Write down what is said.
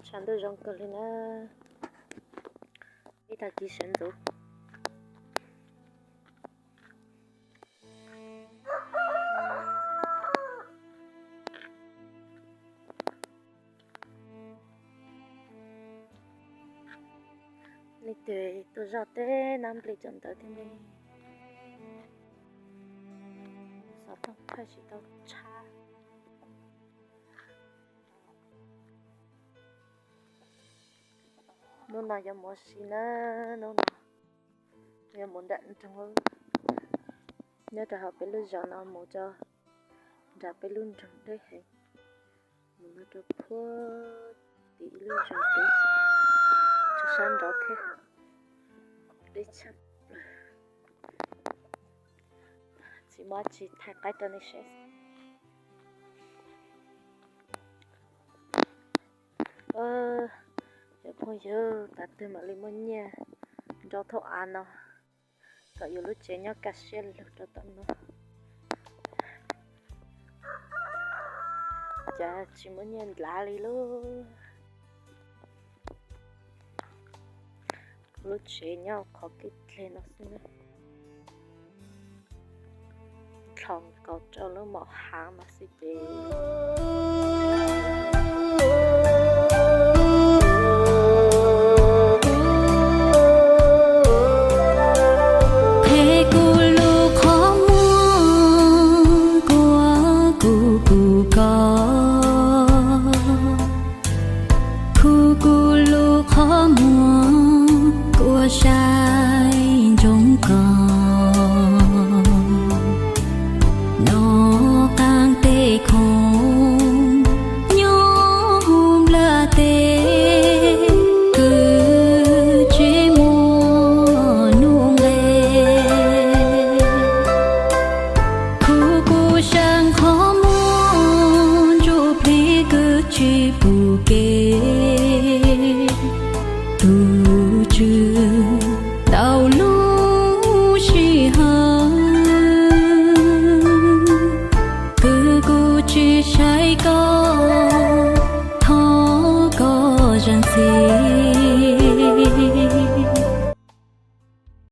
Tshav ntuj zoo kawg li na, ib tag kis sawv ntxuv. Leej twg tuaj zoj teb nab nplig cov ntawd thiab ne. Xov tooj thaij tsis tau tshab. Hnub no yuav mus ua si na, hnub no yuav mus nram nroog. Nyob rau hauv peb lub zos no mus rau nram peb lub nroog deb heev, mus no rau puag tim ib lub zos tid, rau sab nraud thiab, deb tshaj plaws. Tsis muaj dab tsi thaij qaib rau nej saib. Cov phooj ywg, tas twg mam li muaj nyiaj nrau thauj av no kom yus lub tsev nyob kaj siab lug rau tom no. Cas tsis muaj nyiaj nplav li lauj. Kuv lub tsev nyob qhov kev dleg no xwb na. Dlhau nkaus rau lub maum hav mas xwb ces. Qhia kuv lub qhov muag kuas kuv pum koj, khu kuv lub qhov muag kuas saib ntsoov koj. Nov qaab teb khoom nyob huv nplaj teb, kws tsis muaj nuj nqes. Khu kuv saib qhov muag ntsuj plig kws tsis pum kev. Tus Tswv ntau lub sij hawm kws kuv tsis saib koj, thov koj zam txim.